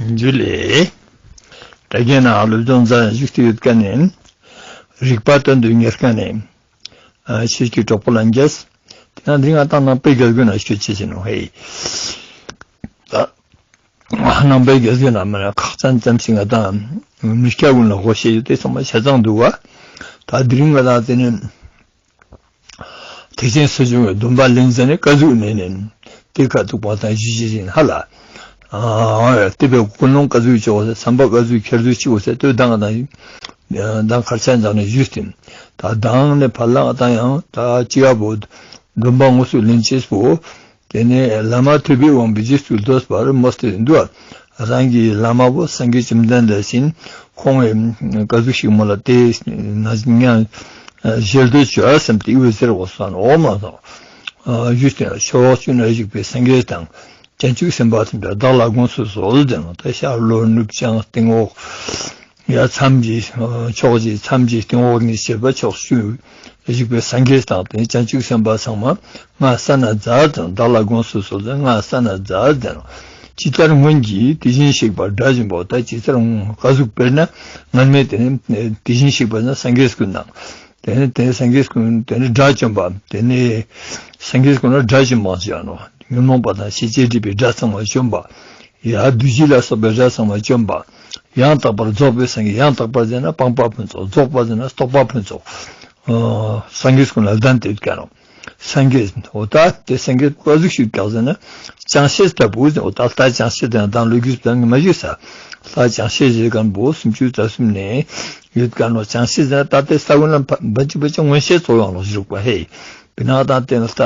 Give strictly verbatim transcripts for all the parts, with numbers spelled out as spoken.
འཇུ་ལེ། དྲ་རྒྱའི་ནང་སློབ་སྦྱོང་མཛད་བཞུགས་ཏེ་ཡོད་མཁན་ནི། རིག་པ་དོན་དུ་གཉེར་མཁན་ནི། ཨ་ཆོས་ཀྱི་གྲོགས་པོ་ལྷན་རྒྱས། དེ་ན་འདི་ང་ཏང་ནང་པའི་རྒྱལ་སྒོའི་ནང་ཞུ་ཅེས་ཡིན་ནོ་ཧེ། ད་ནང་པའི་རྒྱལ་སྒོའི་ནང་མ་ན་ཁག་ཙམ་ཙམ་ཞིག་ང་ཏང་མི་སྐྱ་ཀུན་ལ་གོ་ཤེས་ཡོད་དེ་ཚང་མ་ཆ་ཚང་འདུག་བ། ད་དེ་རིང་ང་ཏང་དེ་ནི། ཐེག་ཆེན་སྲིད་འབྱུང་གི་སྡོམ་པ་ལེན་ཟེར་ནས་ཀ་ཟུག་ནས་ནས་དེ་ཁ་ཐུག་པ་དང་ཞུ་ཞེས་ཡིན་ཧ་ལ། ཨ་དེ་བས་ཀུན་སློང་ཀ་ཟུག་ཆོག་ཟེར་བསམ་པ་ཀ་ཟུག་འཁྱེར་ཟུག་ཆོག་ཟེར་ལྟོས་དང་དང་། དང་ཁར་ཆ་འཛག་ནས་ཞུས་ཏེ། ད་དང་ནས་ཕར་ལ་ང་ཏང་ཡང་ད་ཅི་ཡ་བོ། སྡོམ་པ་དངོས་སུ་ལེན་ཅེས་པོ། དེ་ནས་བླ་མ་ཐོས་པའི་དབང་པོས་རྗེས་སུ་བཟློས་པར་མོས་ཏེ་འདུག་རང་གི་བླ་མ་བོ་སངས་རྒྱས་བཅོམ་ལྡན་འདས་ཡིན། ཁོང་གི་ཀ་ཟུག་ཞིག་མོ་ལ་དེ་ན་ཉ་ཞལ་དུ་བྱོས་སེམས་དེ་འོད་ཟེར་བོ་སོན་འོ་མ་སོང་། ཞུས་ཏེ་ཕྱོགས་བཅུ་ན་བཞུགས་པའི་སངས་རྒྱས་དང་། བྱང་ཆུབ་སེམས་དཔའ་ཐམས་ཅད་བདག་ལ་དགོངས་སུ་གསོལ་ཟེར་ནོ། ད་ཤར་ལྷོ་ནུབ་བྱང་སྟེང་འོག་ཡ་མཚམས་ཀྱི་ཕྱོགས་ཀྱི་མཚམས་ཀྱི་སྟེང་འོག་ནས་བྱེད་པ་ཕྱོགས་བཅུ་བཞུགས་པའི་སངས་རྒྱས་དང་དེ་བྱང་ཆུབ་སེམས་དཔའ་ཚང་མ་ང་ས་ན་མཛའ་དང་བདག་ལ་དགོངས་སུ་གསོལ་ཏེ་ང་ས་ན་མཛའ་དང་། ཇི་ལྟར་སྔོན་གྱི་དེ་བཞིན་གཤེགས་པ་དགྲ་བཅོམ་པ། ད་ཇི་ལྟར་ཀ་ཟུག་དཔེར་ན་སྔོན་མའི་དེ་ནི་དེ་བཞིན་གཤེགས་པ་ན་སངས་རྒྱས་ཀུན་དང་། དེ་ནི་དེ་སངས་རྒྱས་ཀུན་དེ་ནི་དགྲ་བཅོམ་པ་དེ་ནི་སངས་རྒྱས་ཀུན་ལ་དགྲ་བཅོམ་པ་ཟེར་ནོ། ཉོན་མོངས་པ་དང་ཤེས་བྱའི་སྒྲིབ་པའི་དགྲ་ཚང་མ་བཅོམ་པ། ཡ་བདུད་བཞི་ལ་སོགས་པའི་དགྲ་ཚང་མ་བཅོམ་པ། ཡང་དག་པར་རྫོགས་པའི་སངས་རྒྱས། ཡང་དག་པར་ཟེར་ན་སྤངས་པ་ཕུན་ཚོགས། རྫོགས་པ་ཟེར་ན་རྟོགས་པ་ཕུན་ཚོགས། ཨ་སངས་རྒྱས་ཀུན་ལ་ལྡན་ཏེ་ཡོད་ཀྱང་རུང་། སངས་རྒྱས་འོ་ད་དེ་སངས་རྒྱས་ཀ་ཟུག་ཞིག་ཀྱང་ཟེར་ན། ཅང་ཤེས་ལྟ་བུ་ཟེར་འོ་ད་ལྟ་ཅང་ཤེས་དང་དང་ལོ་རྒྱུས་དང་མ་ཞུས་ས། ལྟ་ཅང་ཤེས་ཟེར་མཁན་པོ་སུམ་ཅུ་རྩ་གསུམ་ནས་ཡོད་ཀྱང་རུང་། ཅང་ཤེས་ཟེར་ན་ད་ལྟའི་ས་བོན་ལ་བ་ཅི་བ་ཅི་མངོན་ཤེས་ཚོགས་ཡོང་ལོ་ཞུ་རུག་པ་ཧེ། བི་ན་དང་དེ་ལྟ་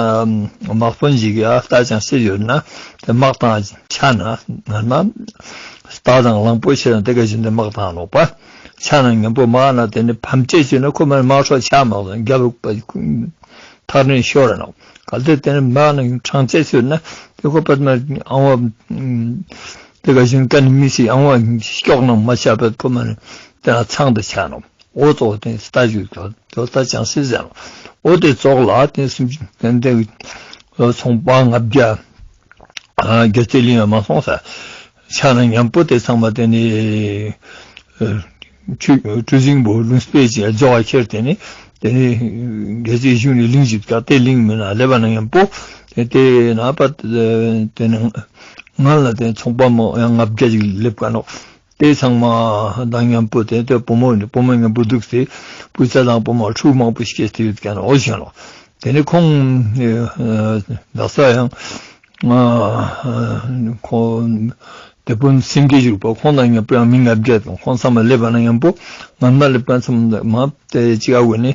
དམག་དཔོན་ཞིག་གིས་ཨ་རྟ་ཅང་ཤེས་ཡོད་ན་དེ་དམག་དང་ཆ་ན་ང་ན་རྟ་དང་གླང་པོ་ཆེ་དང་དེ་ག་བཞིན་དུ་དམག་དང་ལོག་པ་ཆ་ན་མཉམ་པོ་དམག་ན་དེ་ནི་ཕམ་བཅད་བྱས་ན་ཁོ་མ་དམག་སྲོག་ཆགས་མ་སོང་རྒྱབ་ལོག་པ་ཐག་རིང་ཤོར་ནོ། གལ་ཏེ་དེ་ནི་དམག་ན་ཁྲང་བཅད་བྱས་ན་དེ་ཁོ་པད་མ་ཨང་བ་དེ་ག་བཞིན་ཀ་ནི་མི་སྲིད་ཨང་བ་སྐྱོག་ན་མ་ཆགས་པ་ཁོ་མ་ནི་དེ་ན་ཚང་དུ་ཆགས་ནོ། འོ་ཙོག་དེ་ལྟ་ཞུ་དོ་དོ་ལྟ་ཅང་སྲིད་ཟེར། འོ་དེ་ཙོག་ལ་དེ་སུམ་ཅུ་དེ་འདི་ཚོང་པ་ལྔ་བརྒྱ་རྒྱལ་རྩེ་གླིང་ཡང་མ་སོང་ས། ཆ་ན་མཉམ་པོ་དེ་ཚང་མ་དེ་ནི་ཆུ་གྲུ་གཟིངས་པོ་ལུང་སྤེལ་གྱི་ལྗོགས་ཁྱེར་དེ་ནི་དེ་ནི་རྒྱལ་རྩེ་གཞུང་ནས་གླིང་བཞི་བཀག་དེ་གླིང་མི་ན་སླེབས་པ་ན་མཉམ་པོ་དེ་དེ་ན་པ་དེ་ནི་ང་ལ་དེ་ཚོང་པ་མོ་ཡང་ལྔ་བརྒྱ་ཅིག་སླེབས་ཀ་ནོ། དེ་ཚང་མ་དང་མཉམ་པོ་དེ་དེ་བུ་མོ་ནི་བུ་མོ་མཉམ་པོ་འདུག་སྟེ་སྤུས་ཚད་དང་བུ་མོ་ཕྲུག་མང་པོ་སྐྱེས་ཏེ་ཡོད་ཀྱང་འོ་བཞིན་ལོ། དེ་ནི་ཁོང་ལག་ས་ཡང་ཁོང་དེ་དཔོན་སེང་གེ་བཞུགས་པ་ཁོང་དང་མཉམ་པོ་ཡང་མི་ལྔ་བརྒྱ་དང་ཁོང་ཚང་མ་སླེབས་པ་ན་མཉམ་པོ་ང་མ་སླེབས་པ་ཚང་མ་དེ་ཅི་ཨ་བོ་ནི་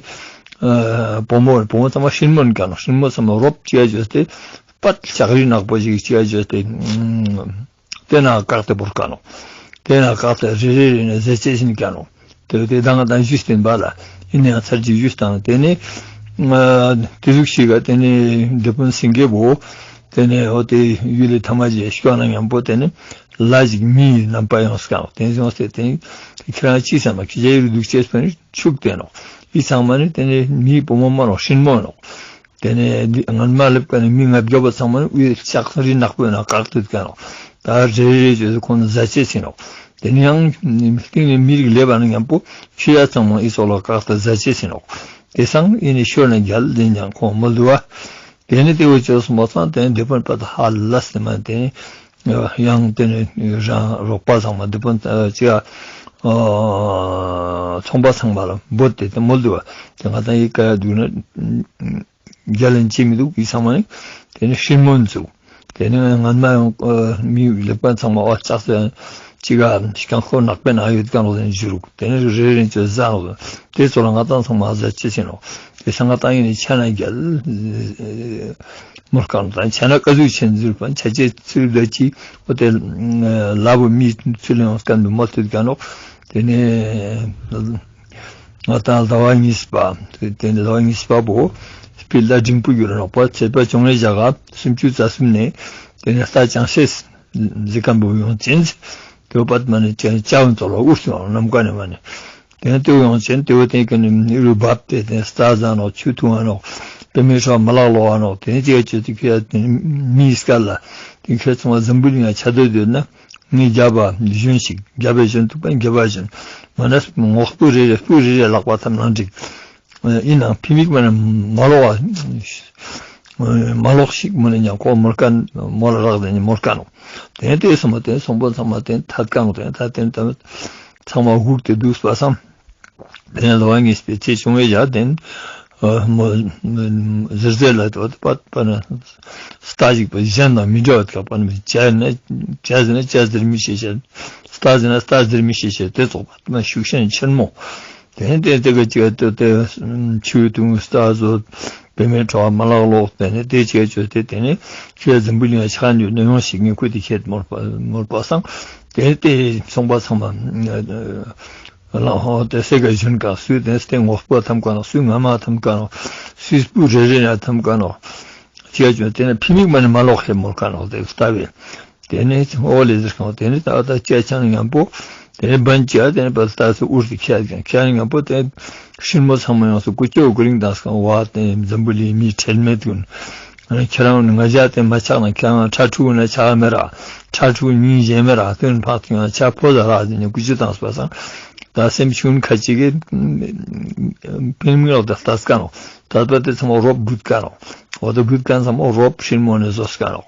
བུ་མོ་བུ་མོ་ཚང་མ་ཧྲིན་མོན་ཀྱང་ཧྲིན་མོ་ཚང་མ་རོབ་ཅི་ཨ་བྱོས་ཏེ་པད་ལྕགས་རི་ནག་པོ་ཞིག་ཅི་ཨ་བྱོས་ཏེ། དེ་ན་བཀག་སྟེ་བོར་ཀ་ནོ། དེ་ན་བཀག་སྟེ་རེ་རེ་རེ་ནས་ཟས་བཅད་བཞིན་ཀ་ནོ། དེ་དེ་དང་དང་ཞུས་བསྟན་པ་ལ། ཡིན་ནའང་ཚར་གཅིག་ཞུས་དང་དེ་ནི། དེ་ཟུག་ཞིག་ག་དེ་ནི་སྡེ་དཔོན་སེང་གེ་བོ། དེ་ནི་འོ་དེ་ཡུལ་ལས་ཐ་མ་ཅིག་སྐྱོ་ན་མཉམ་པོ་དེ་ནི། ལ་ཞིག་མིའི་རྣམ་པ་ཡོང་སྐ་ནོ། དེ་ཡོང་སྟེ་དེ་ནི། ཁྱེད་རང་ཅི་བསམ་པ་ཁྱེད་ཅག་ཡུལ་འདུག་ཅེས་པ་ནི་ཕྱུག་དེ་ནོ། ཡི་ཚང་མ་ནི་དེ་ནི་མིའི་བུ་མོ་མ་ནོ་ཧྲིན་མོ་ནོ། དེ་ནས་འདི་སྔོན་མ་སླེབས་ཀ་ནས་མི་ལྔ་བརྒྱ་པོ་ཚང་མ་ནི་དབུས་ལྕགས་རི་ནག་པོའི་ནང་བཀག་སྡོད་ཀ་ནོ། ད་རེ་རེ་བྱས་ཏེ་ཁོང་ནི་ཟ་ཆས་ཟིན་ནོ། དེ་ནས་ཡང་སྟེང་ནས་མི་རིགས་སླེབས་པ་ནི་མཉམ་པོ་ཆུ་ཡ་ཚང་མ་ཨི་སོགས་ལ་བཀག་སྟེ་ཟ་ཆས་ཟིན་ནོ། དེ་སང་ཨི་ནི་ཤོར་ནས་རྒྱལ་ལྡན་ཀྱང་ཁོང་མི་བསྡུ་བ། དེ་ནས་དེ་བོ་བཅོས་སོང་བ་ཚང་དེ་ནས་སྡེ་དཔོན་པ་ད་ཧ་ལ་སེ་མ་དེ་ནས་ཡང་དེ་ནས་རང་རོགས་པ་ཚང་མ་སྡེ་དཔོན་ཅི་ཡ་ཚོང་པ་ཚང་མ་ལ་འབོད་དེ་དེ་མི་བསྡུ་བ། དེ་ང་ད་ཡི་ཀ་ཡ་འདུག་ན། རྒྱ་ལན་ཅི་མི་འདུག་ཡིད་ཚང་མ་ནི། དེ་ནི་ཧྲིལ་མོ་འཛུགས། དེ་ནི་ང་མ་ཡང་མི་ལེགས་པ་ཚང་མ་བ་ལྕགས་སེ་ཅི་ག་རྐྱང་ཁོ་ནག་པའི་ནང་ཡོད་ཀྱང་རོ་དེ་ནི་བཞུ་རུག་དེ་ནི་རེ་རེ་ཅོ་ཟ་རུག་དེ་ཚོ་ལ་ང་ཏང་ཚང་མ་ཟ་ཅི་ཆེ་ནོ། དེ་ས་ང་ཏང་ཡིན་ནི་ཆ་ན་རྒྱལ་མོར་བཀང་དང་ཆ་ན་ཀ་ཟུག་ཆེན་འཛུལ་པ་ཆ་ཅེ་ཚུལ་བདག་ཅི་འོ་དེ་ལ་བུ་མི་ཚུལ་ཡང་སྐམ་དུ་མ་ཐུལ་ཀྱང་ནོ། དེ་ནི། ང་དང་ཟླ་བ་གཉིས་པ། དེ་ནི་ཟླ་བ་གཉིས་པ་པོ། སྤིལ་ལ་འབྲིང་པོ་ཡོད་ར་ནོག་པ་ཚེས་པ་བཅོ་ལྔའི་ཞག་ག་སུམ་ཅུ་རྩ་གསུམ་ནས། དེ་ནི་རྟ་ཅང་ཤེས། གཟི་སྐམ་པོ་ཡོང་ཅན། དེ་བ་པད་མ་ནི་ཅང་ཅང་ཙོ་ལ་ཨུར་སུ་ནམ་མཁའ་ནས་མ་ནི། དེ་ནི་དེ་བ་ཡོང་ཅན་དེ་བ་དེ་ག་ནི་ནི་རུ་བབ་སྟེ་དེ་རྟ་ཟ་ནོག་ཆུ་འཐུང་བ་ནོག་པད་མའི་ཧྲག་མ་ལག་ལོག་བ་ནོག་དེ་ནི་ཅི་ཡ་ཅི་ཏི་ཁྱོད་ཡ་དེ་ནི་མིའི་སྐད་ལ། དེ་ཁྱོད་ཚང་མ་འཛམ་བུ་གླིང་ཡ་ཆ་དོད་དོད་ན། ངས་རྒྱབ་པ་གཞོན་ཞིག་རྒྱབ་པའི་གཞོན་ཐུག་པ་རྒྱབ་པ་གཞོན། མ་ན་ངོ་སྤུ་རེ་རེ་སྤུ་རེ་རེ་ལག་པ་ཐམ་ནང་འགྲིག་ཡིན་ནའང་ཕི་མིག་མ་ན་མ་ལོག་པ། མ་ལོག་ཞིག་མ་ནི་ཉ་ཁོ་མོར་ཀ་མོ་ལ་རག་དེ་ནི་མོར་ཀ་ནོ། དེ་ནས་དེ་སོང་མ་དེ་སོང་པོ་ཚང་མ་དེ་ཐད་ཀ་ནོ། དེ་ནས་ད་དེ་ནས་ད་ཚང་མ་སྒུག་སྟེ་འདུག་པ་སང་། དེ་ནས་ལོ་བ་ངེས་པའི་ཚེ་བྱུང་བའི་ཡ་དེ་ནས་མོ་ཟེར་ཟེར་ལ་དོ་པ་པ་ན་སྟ་ཞིག་པ་གཞན་དང་མི་འདྲ་བ་དག་པ་ནི་བྱས་ན་བྱས་ཟེར་ན་བྱས་ཟེར་མི་ཤེས་ཤེས། སྟ་ཟེར་ན་སྟ་ཟེར་མི་ཤེས་ཤེས་དེ་ཚོགས་པ་དེ་ན་ཤུགས་ཞན་ཆེན་མོ། དེ་ནས་དེ་དེ་ག་ཅིག་ཏུ་དེ་ཆུའི་དུང་ས་བཟོ་བེ་མེད་ཁྲོ་བ་མ་ལག་ལོག་དེ་ནས་དེ་ཅིག་བཅོས་ཏེ་དེ་ནས་ཁྱོད་འཛམ་བུ་གླིང་ཆགས་འཇུག་ནས་ཡོང་ཞིག་ངས་ཁུ་དེ་ཁྱེད་མོར་པ་མོར་པ་སང་། དེ་ནས་དེ་ཚོང་པ་ཚང་མ་ལ་ཧོ་དེ་སེ་ག་ཞུན་ཀ་སུས་དེ་སྟེང་ངོ་སྤོ་ཐམ་ཀ་ནོ། སུས་ངམ་ཐམ་ཀ་ནོ། སུས་སྤུ་རེ་རེ་ན་ཐམ་ཀ་ནོ། ཅིག་བཅོས་དེ་ནས་ཕི་མིག་མ་ནས་མ་ལོག་ཧེ་མོར་ཀ་ནོ་དེ་ལྟ་བས། དེ་ནས་ཨོ་ལེ་ཟེར་ཁང་། དེ་ནས་ད་ལྟ་སྐྱ་ཆང་མཉམ་པོ། དེ་ནས་བན་སྐྱ་དེ་ནས་བ་ལྟ་སུ་ཨུར་དེ་ཁྱ་ཀྱང་ཁྱ་མཉམ་པོ་དེ་ཤིན་མོ་ཚང་མ་ཡོངས་སུ་ཀུ་ཅོ་ཀུ་རིང་དང་སྐང་བ་དེ་འཛམ་བུ་གླིང་མི་ཁྲེལ་མེད་ཀུན། ཁྱེད་རང་ང་ཞ་དེ་མ་ཆག་ན་ཁྱེད་རང་ཁྲ་ཕྲུག་ན་ཆག་མེད་ར། ཁྲ་ཕྲུག་ཉིན་གཞན་མེད་ར། དོན་ཕག་དེ་ཡང་ཆ་ཕོ་ཟ་ར་དེ་ནས་ཀུ་ཅོ་དང་སུ་བ་སང་། ད་སེམས་ཤུན་ཁ་ཅིག་གི་ཕན་མི་ལོག་ད་ལྟ་སྐ་ནོ། ད་ལྟ་དེ་ཚང་མ་རོབ་བུད་ཀ་ནོ། འོ་ད་བུད་ཀ་ཚང་མ་རོབ་ཤིན་མོ་ནས་བཟོ་སྐ་ནོ།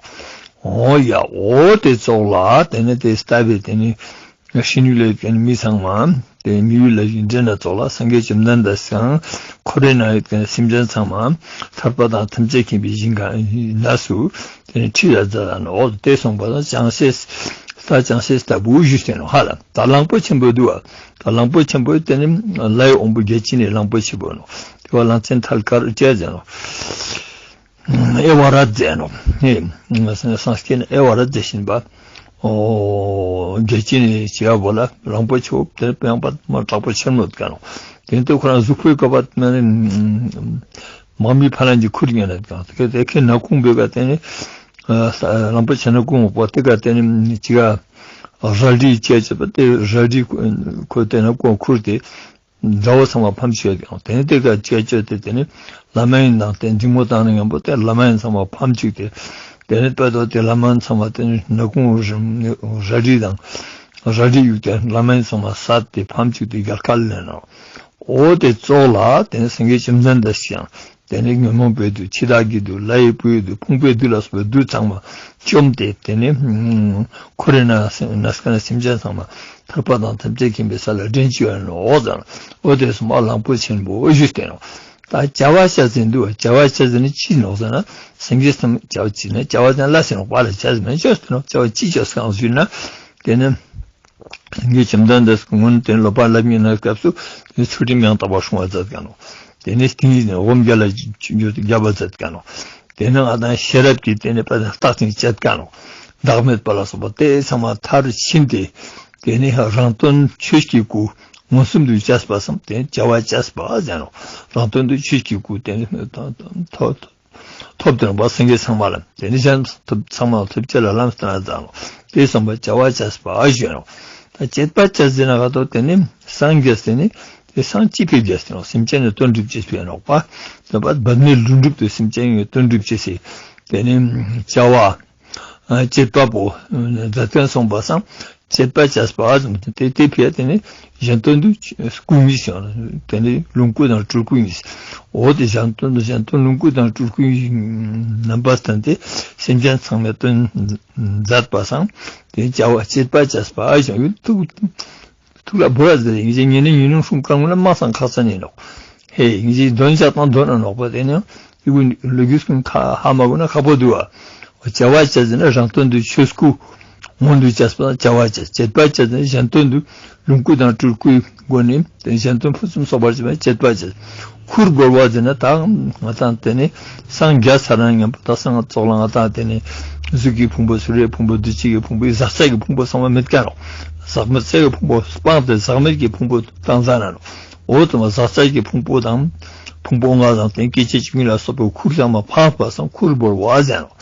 འོ་ཡ། འོ་དེ་ཙོག་ལ་དེ་ནས་དེ་ལྟ་བས་དེ་ནས་ཤིན་ཡུལ་ལས་ཀྱི་མི་ཚང་མ་དེ་མི་ཡུལ་ལ་ཡིན་འདྲེ་ན་ཙོག་ལ་སངས་རྒྱས་བཅོམ་ལྡན་འདས་སང་འཁོར་བའི་ནང་ཡོད་ཀྱི་སེམས་ཅན་ཚང་མ་ཐར་པ་དང་ཐམས་ཅད་མཁྱེན་པའི་ཞིང་ཁམས་ན་སུ་དེ་ནས་ཁྲིད་ལ་མཛད་ལ་ནོ། དེ་སོང་པ་ན་ཅང་ཤེས་ལྟ་ཅང་ཤེས་ལྟ་བུ་ཞུས་ཏེ་ནོ་ཧ་ལ། ད་གླང་པོ་ཆེན་པོ་འདུག་བ། ད་གླང་པོ་ཆེན་པོ་དེ་ནི་ལྷའི་དབང་པོ་བརྒྱ་བྱིན་ནི་གླང་པོ་ཆེན་པོ་ནོ། དེ་བ་གླང་ཆེན་ཐལ་དཀར་བཅས་མཛད་ནོ། ཨེ་ཝ་ར་མཛད་ནོ། ཧེ། སངས་རྒྱས་ནི་ཨེ་ཝ་ར་མཛད་བཞིན་པ། ཨོ། བརྒྱ་བྱིན་ནི་བྱེ་བ་བོ་ལ་གླང་པོ་ཆེ་བོ་དེ་ཡང་པ་མ་དྲག་པོ་ཆེན་མོ་དཀའ་ནོ། དེ་ནི་དུ་ཁོ་རང་གཟུགས་པོའི་ཀ་པ་མ་ནི་མང་མི་ཕ་ལན་གྱི་ཁུར་ཉན་ནས་དཀའ་དེ་ག་དེ་ཁེ་ན་ཁུང་བོའི་ཀ་དེ་ནི། གླང་པོ་ཆེ་ན་ཁུང་བོ་དེ་ག་དེ་ནི་ཅི་ག་རལ་གྲི་བཅས་བྱས་པ་དེ་རལ་གྲི་ཁོ་དེ་ན་ཁོ་ཁུར་དེ། དགྲ་བོ་ཚང་མ་ཕམ་བཅུག་ཡོད་ཀྱང་དེ་ནས་དེ་ག་བཅད་བཅད་དེ་དེ་ནས་ལམ་ཡན་དང་དེ་འཇིགས་མོ་བཏང་ནས་ངན་པོ་དེ་ལམ་ཡན་ཚང་མ་ཕམ་བཅུག་སྟེ། དེ་ནས་དཔལ་དོ་དེ་ལམ་ཡན་ཚང་མ་དེ་ནས་ནག་ཁུང་རལ་གྲི་དང་རལ་གྲི་གཡུགས་ཏེ་ལམ་ཡན་ཚང་མ་བསད་དེ་ཕམ་བཅུག་སྟེ་རྒྱལ་ཁ་ལེན་ནོ། འོ་དེ་ཙོག་ལ་དེ་ནས་སེང་གེ་བཅོམ་ལྡན་འདས་ཀྱང་དེ་ནས་ཉོན་མོངས་པའི་བདུད་འཆི་བདག་གི་བདུད་ལྷའི་བུའི་བདུད་ཕུང་པོའི་བདུད་ལ་སོགས་པའི་བདུད་ཚང་མ་བཅོམ་སྟེ་དེ་ནས་འཁོར་བའི་ནང་ན་སྐྱེ་ན་སེམས་ཅན་ཚང་མ་ཐར་པ་དང་ཐམས་ཅད་མཁྱེན་པའི་ས་ལ་འདྲེན་བཅུག་ཡོད་ནོ་ཟེར། འོ་དེ་སོང་པ་གླང་པོ་ཆེན་པོ་ཞུས་ཏེ་ནོ། ད་བྱ་བ་བྱ་ཟིན་འདུག་བྱ་བ་བྱ་ཟིན་ནི་ཅི་ནོ་ཟེར་ན། སེང་གེ་སེམས་བྱ་བ་ཅི་ན་བྱ་བ་ཟིན་ལ་ཟིན་ནོ་པ་ལ་བྱ་ཟིན་ན་བཅོས་ཏེ་ནོ། བྱ་བ་ཅི་བཅོས་གང་ཞུས་ན། དེ་ནི་སངས་རྒྱས་བཅོམ་ལྡན་འདས་སྔོན་དེ་ནི་ལོ་པ་ལབ་ཉིན་ན་སྐབས་སུ་དེ་ནི་ཚུལ་ཁྲིམས་ཡང་དག་པར་སྲུང་བ་མཛད་ཀ་ནོ། དེ་ནི་དེ་ནི་འོམ་བརྒྱ་ལ་རྒྱབ་པ་མཛད་ཀ་ནོ། དེ་ནི་ང་དང་ཤེས་རབ་ཀྱི་དེ་ནི་པ་རྟགས་ཅན་བཅད་ཀ་ནོ། བདག་མེད་པ་ལ་སོགས་པ་དེ་ཚང་མ་མཐར་ཕྱིན་ཏེ། དེ་ནི་རང་དོན་ཆོས་ཀྱི་སྐུ་མངོན་སུམ་དུ་བྱས་པ་སམ་དེ་ནི་བྱ་བ་བྱས་པ་ཟེར་ནོ། རང་དོན་དུ་ཆོས་ཀྱི་སྐུ་དེ་ནི་ཐོབ་ཐོབ་སྟེ་རང་པ་སེང་གེ་ཚང་མ་ལ་དེ་ནི་གཞན་ཐོབ་ཚང་མ་ཐོབ་ཅེས་ལ་ལམ་སྟོན་ན་མཛད་ནོ། དེ་སོང་པ་བྱ་བ་བྱས་པ་ཞུ་ནོ། ད་བྱེད་པ་བྱས་ཟེར་ན་ག་དོ་དེ་ནི་སངས་རྒྱས་དེ་ནི། དེ་སངས་ཅི་ཕེབས་རྒྱས་ཏེ་ནོ། སེམས་ཅན་ནི་དོན་སྒྲུབ་ཅེས་ཕེབས་ནོག་པ། དེ་པ་པདྨའི་ལྷུན་གྲུབ་ཏུ་སེམས་ཅན་ཡོད་དོན་སྒྲུབ་ཅེས་སི། དེ་ནི་བྱ་བ། བྱེད་པ་པོ། མཛད་དོན་སོང་པ་སང་། བྱེད་པ་བྱས་པ་ཙམ་དེ་དེ་ཕེབས་དེ་ནི་གཞན་དོན་དུ་སྐུ་གཉིས་ཤིང་། དེ་ནི་ལོངས་སྐུ་དང་སྤྲུལ་སྐུ་གཉིས། འོ་དེ་གཞན་དོན་དུ་གཞན་དོན་ལོངས་སྐུ་དང་སྤྲུལ་སྐུ་གཉིས་རྣམ་པ་བསྟན་ཏེ་སེམས་ཅན་ཚང་མའི་དོན་མཛད་པ་སང་། དེ་བྱ་བ་བྱེད་པ་བྱས་པ་ཞིང་ཡུལ་དུ། ཐུགས་ལ་བོར་བ་ཟེར་ཡིན་གྱི་ཉིན་ནི་ཉིན་ནུང་སྲུང་སྐར་ངོ་ལ་མ་སང་ཁག་ས་ནས་ནོག་ཧེ་ཡིན་གྱི་འདོན་བྱ་དང་འདོན་ན་ནོག་པ་དེ་ནི་ཡི་གུ་ལོ་རྒྱུས་ཀུན་ཁ་ཧ་མ་གོ་ན་ཁག་པོ་འདུག་བ། བྱ་བ་བྱས་ཟིན་ན་རང་དོན་དུ་ཆོས་སྐུ་མངོན་དུ་བྱས་པ་བྱ་བ་བྱས། བྱེད་པ་བྱས་ཟིན་ན་གཞན་དོན་དུ་ལོངས་སྐུ་དང་སྤྲུལ་སྐུའི་སྒོ་ནས་དེ་གཞན་དོན་ཕུན་སུམ་ཚོགས་པར་བྱེད་པ་བྱེད་པ་བྱས། ཁུར་བོར་བ་ཟེར་ན་ད་ང་དང་དེ་ནི་སངས་རྒྱས་ཚར་ན་མཉམ་པོ་ད་སངས་ཙོག་ལ་ང་དང་དེ་ནི་གཟུགས་ཀྱི་ཕུང་པོ་ཚུ་རེ་ཕུང་པོ་འདུ་བྱེད་ཀྱི་ཕུང་པོ་ཟག་བཅས་ཀྱི་ཕུང་པོ་ཚང་མ་མེད་ཀ་རོག་ཟག་མེད་ཚད་ཀྱི་ཕུང་པོ་སྤངས་ཏེ་ཟག་མེད་ཀྱི་ཕུང་པོ་བཏང་ཙ་ན་རོག་འོ་དུ་མ་ཟག་བཅས་ཀྱི་ཕུང་པོ་དང་ཕུང་པོ་ལྔ་དང་དེ་སྐྱེ་མཆེད་བཅུ་གཉིས་ལ་སོགས་པའི་ཁུར་ཚང་མ་ཕངས་པ་སང་ཁུར་བོར་བ་ཟེར་རོག་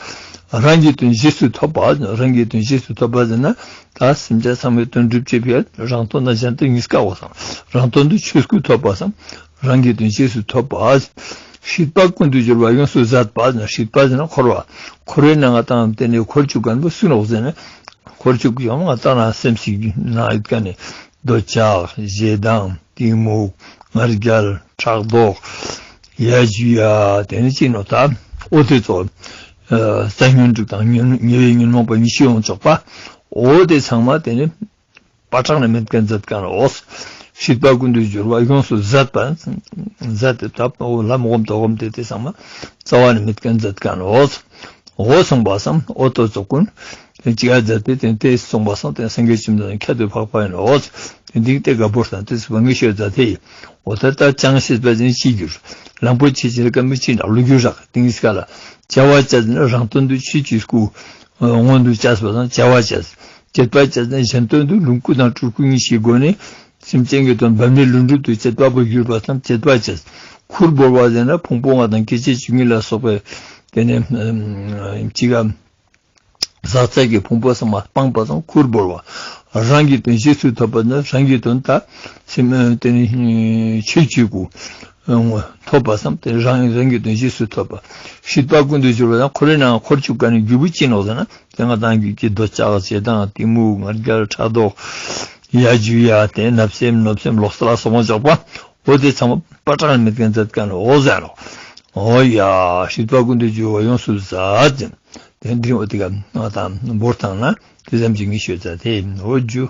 རང་གི་དོན་རྗེས་སུ་ཐོབ་པ། རང་གི་དོན་རྗེས་སུ་ཐོབ་པ་ཟེར་ན་ད་སེམས་ཅན་ཚང་མའི་དོན་སྒྲུབ་བྱེད་པའི་རང་དོན་དང་གཞན་དོན་གཉིས་ཀ་བ་སང་རང་དོན་དུ་ཆོས་སྐུ་ཐོབ་པ་སང་། རང་གི་དོན་རྗེས་སུ་ཐོབ་པ། སྲིད་པ་ཀུན་ཏུ་སྦྱོར་བ་ཡོངས་སུ་ཟད་པ། སྲིད་པ་ཟེར་ན་འཁོར་བ། འཁོར་བའི་ནང་ང་དང་དེ་ནས་འཁོར་བཅུག་མཁན་པོ་སུ་ནོག་ཟེར་ན། འཁོར་བཅུ་གི་ཡོང་ང་ལྟ་ན་སེམས་ཤིག་ན་ཡོད་ཀ་ནས་འདོད་ཆགས་ཞེ་སྡང་གཏི་མུག་ང་རྒྱལ་ཕྲག་དོག་ཡ་ཇུ་ཡ་དེ་ནི་ཅི་ནོ་ད་ཨོ་དེ་ཚོ་རྩ་ཉོན་དྲུག་དང་ཉོན་ཉེ་བའི་ཉོན་མོངས་པ་ཉི་ཤུ་ཡོངས་རྫོགས་པ་ཨོ་དེ་ཚང་མ་དེ་ནི་པ་ཏྲག་ནས་མེད་མཁན་མཛད་མཁན་ནོ། སྲིད་པ་ཀུན་ཏུ་སྦྱོར་བ་ཡོངས་སུ་ཟད་པ། ཟད་དེ་ད་ལམ་སྒོམ་དོ་སྒོམ་དེ་དེ་ཚང་མ་རྩ་བ་ནས་མེད་མཁན་མཛད་མཁན་ནོ། འོ་གསུངས་པ་སམ་ཨོ་ཏོ་ཙོ་ཀུན། དེ་ཅི་ག་མཛད་དེ་དེ་དེ་གསུངས་པ་སམ་དེ་སངས་རྒྱས་བཅོམ་ལྡན་འདས་ཁྱད་དུ་འཕགས་པ་ཡིན་ནོ། དེ་འདི་དེ་ག་བོར་དང་དེ་སུ་བ་ངེས་ཤོད་མཛད་དེ། འོ་ད་ལྟ་ཅང་ཤེས་པ་ཅན་ཅི་འགྱུར། གླང་པོ་ཆེ་ཆེར་ཀ་མི་ཅི་འདྲ་ལུ་གུ་རག་ཏིང་སྐ་ལ། བྱ་བ་བྱས་ན་རང་དོན་དུ་ཆོས་ཀྱི་སྐུ། མངོན་དུ་བྱས་པ་དང་བྱ་བ་བྱས། སྤྱད་པ་བྱས་ན་གཞན་དོན་དུ་ལོངས་སྐུ་དང་སྤྲུལ་སྐུ་གཉིས་ཀྱི་སྒོ་ནས་སེམས་ཅན་གྱི་དོན་འབད་མེད་ལྷུན་གྲུབ་ཏུ་སྤྱད་པ་པོ་གྱུར་པ་དང་སྤྱད་པ་བྱས། ཁུར་བོར་བ་ཟེར་ན་ཕུང་པོ་ལྔ་དང་སྐྱེ་མཆེད་བཅུ་གཉིས་ལ་སོགས་པའི་དེ་ནས་ཅི་ག་ཟག་བཅས་ཀྱི་ཕུང་པོ་ཚང་མ་སྤངས་པ་དང་ཁུར་བོར་བ། རང་གི་དོན་རྗེས་སུ་ཐོབ་པ་ནི་རང་གི་དོན་དག་སེམས་དེ་ནི་ཆོས་ཀྱི་སྐུ། ཐོབ་པ་སམ་དེ་རང་རང་གི་དོན་རྗེས་སུ་ཐོབ་པ། སྲིད་པ་ཀུན་ཏུ་སྦྱོར་བ་དང་འཁོར་བའི་ནང་འཁོར་བཅུག་ག་ནས་རྒྱུ་བུ་ཅི་ནོག་ཟེར་ན་དེ་ང་དང་རྒྱུ་ཀྱི་འདོད་ཆགས་ཞེ་སྡང་གཏི་མུག་ང་རྒྱལ་ཕྲག་དོག་ཡ་ཇུ་ཡ་དེ་བརྣབ་སེམས་གནོད་སེམས་ལོག་ལྟ་ལ་སོགས་མ་འཇོག་པ་འོ་དེ་ཚང་མ་པ་ཏྲག་མེད་མཁན་མཛད་མཁན་འོ་ཟེར་རོ། འོ་ཡ་སྲིད་པ་ཀུན་ཏུ་སྦྱོར་བ་ཡོངས་སུ་ཟད་ཅིང་དེ་འདྲི་འོ་དེ་ག་ང་དང་བོར་བཏང་ན་དེ་ཙམ་གྱིས་ངེས་ཤོད་མཛད་དེ་འོ་རྒྱུ།